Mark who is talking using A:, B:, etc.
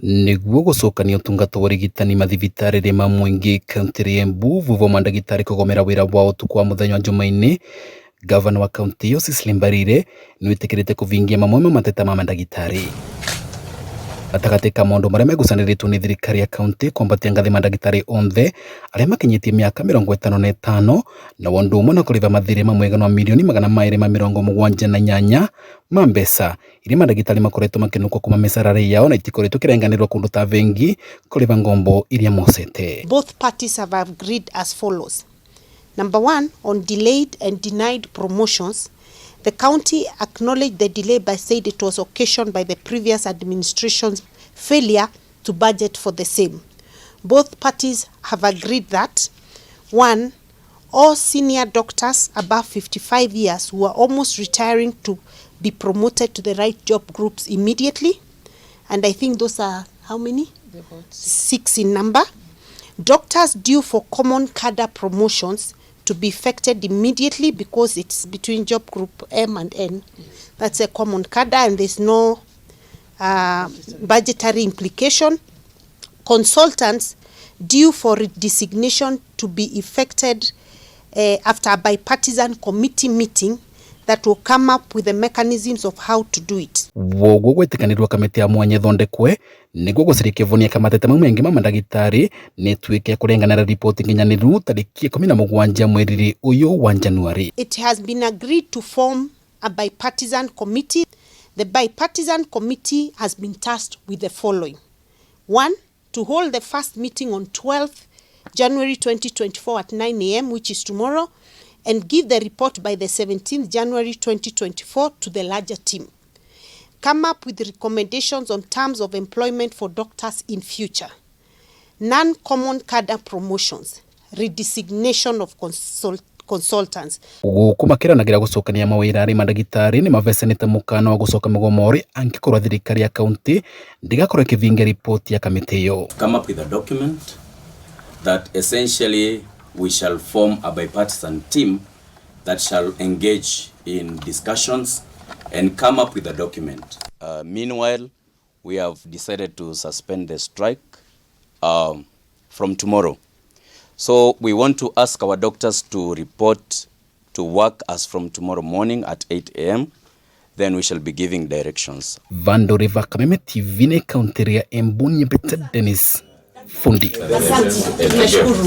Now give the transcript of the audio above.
A: Nĩguo gũcokania ũtungata wa ũrigitani mathibitarĩ ma mũingĩ kaunti ya Embu thutha wa mandagĩtarĩ kũgomera wĩra wao ũtukũ wa mũthenya wa Jumaine. Gavana wa kaunti ĩyo Cecily Mbarire nĩwĩtĩkĩrĩte kũvingia mamwe ma mateta ma mandagĩtarĩ. Gatagatĩ ka maũndũ marĩa megucanĩrĩtwo nĩ thirikari ya kaunti kwambatia ngathĩ mandagĩtarĩ onthe arĩa makinyĩtie mĩaka 55 na ũndũ ũmwe na kũrĩha mathirĩ ma mũigana wa 278,000 ma mbeca iria mandagĩtarĩ makoretwo makĩnukwo kuma mĩcara yao na itikoretwo ikirenganĩrwo kũndũ ta bengi kũrĩha ngombo iria mocete.
B: Both parties have agreed as follows. Number one, on delayed and denied promotions, the county acknowledged the delay but said it was occasioned by the previous administration's failure to budget for the same. Both parties have agreed that, one, all senior doctors above 55 years who are almost retiring to be promoted to the right job groups immediately. And I think those are how many? Six in number. Doctors due for common cadre promotions to be effected immediately because it's between job group M and N. That's a common cadre and there's no budgetary implication. Consultants due for redesignation to be effected after a bipartisan committee meeting that will come up with the mechanisms of how to do it.
A: Woguo gwĩtĩkanĩrwo kamĩtĩ ya mwanya ĩthondekwe nĩguo gũcaria kĩvonia kĩa mateta mau maingĩ ma mandagĩtarĩ nĩ ĩtuĩke ya kũrenganĩra riboti nginyanĩru tarĩki 17 mweri ũyũ wa Januari.
B: It has been agreed to form a bipartisan committee. The bipartisan committee has been tasked with the following. One, to hold the first meeting on 12th January 2024 at 9 a.m., which is tomorrow, and give the report by the 17th January 2024 to the larger team. Come up with recommendations on terms of employment for doctors in future. Non-common cadre promotions, redesignation of consultants.
A: Gũkũ makĩranagĩra gũcokania mawĩra arĩ mandagĩtarĩ nĩ mavecanĩte mũkana wa gũcoka mũgomo rĩ angĩkorwo thirikari ya kaunti ndĩgakorwo ĩkĩvingia riboti ya kamĩtĩ ĩyo.
C: Come up with a document that essentially we shall form a bipartisan team that shall engage in discussions and come up with a document. Meanwhile, we have decided to suspend the strike from tomorrow. So we want to ask our doctors to report to work as from tomorrow morning at 8 a.m. Then we shall be giving directions.
A: Vando River, Kameme TV, ne kaunti ya Embu, Nyebete Dennis Fundi.
B: Asante, tunashukuru.